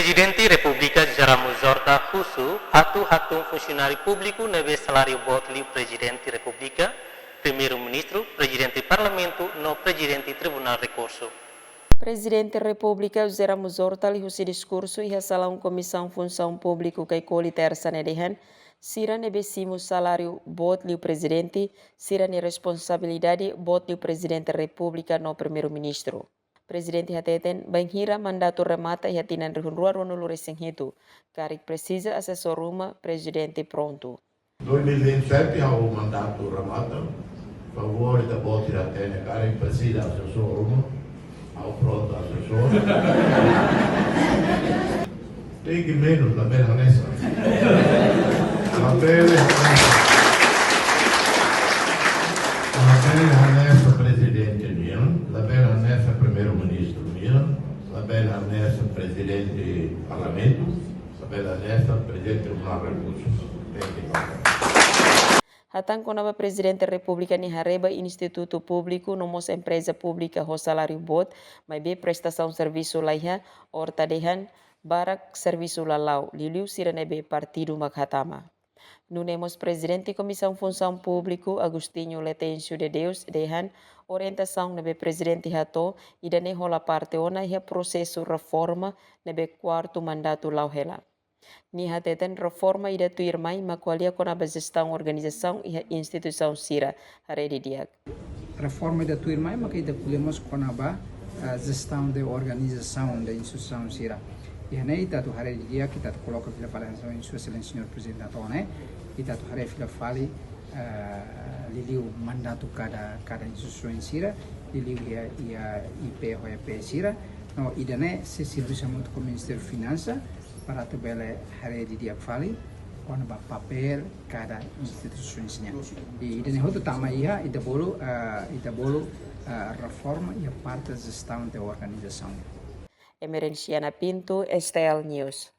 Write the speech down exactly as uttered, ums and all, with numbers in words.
Prezidente Repúblika José Ramos Horta husu atu hatún funsionáriu públiku ne'ebé saláriu boot liu Prezidente Repúblika, Primeiru-Ministru, Prezidente Parlamentu no Prezidente Tribunál Rekursu. Prezidente Repúblika José Ramos Horta liuhusi diskursu iha salaun Komisaun Funsaun Públiku Caicoli Tersa ne'e dehan, sira ne'ebé simu saláriu boot liu Prezidente, sira-nia responsabilidade boot liu Prezidente Repúblika no Primeiru-Ministru. Prezidente hateten, bainhira mandatu remata iha tinan rihun rua ruanulu resin hitu, karik presiza asesór ruma, Prezidente prontu. Dois mil e vinte e sete ha'u mandatu remata, favór ita-boot sira hatene, karik presiza asesór ruma, ha'u prontu asesór. Tenke menus, labele hanesan. Labele, labele hanesan Prezidente nian, labele hanesan Primeiru-Ministru nian, labele hanesan Prezidente Parlamentu, labele hanesan Prezidente Tribunál Rekursu. Tenke menus. Hatán kona-ba Prezidente Repúblika nia haree ba institutu públiku no mós empreza públika ho saláriu boot, maibé prestasaun servisu laiha, Horta dehan, barak servisu la la'o, liuliu sira ne'ebé partidu mak hatama. Nune'e mós Prezidente Komisaun Funsaun Públiku, Agostinho Letêncio de Deus, dehan, orientasaun ne'ebé Prezidente hato'o, ida-ne'e hola parte ona iha prosesu reforma ne'ebé kuartu mandatu la'o hela. Nia hateten reforma ida tuirmai mak ko'alia kona-ba jestaun organizasaun iha instituisaun sira, haree didi'ak. Reforma ida tuirmai maka ita ko'alia mós kona-ba, ah, jestaun de organizasaun de instituisaun sira. Iha ne'e ita atu haree didi'ak, ita atu koloka fila fali hanesan Sua Exelénsia Señór Prezidente hato'o ne'e, ita atu haree fila fali, ah, liuliu mandatu kada, kada instituisaun sira, liuliu iha, iha I P ho E P sira. No ida-ne'e sei servisu hamutuk ho Ministériu Finansa, para atu bele haree didi'ak fali kona-ba papél kada instituisaun nian. I ida-ne'e hotu tama iha, ita bolu, eh, ita bolu, eh, reforma iha parte jestaun de organizasaun. Emerenciana Pinto, S T L News.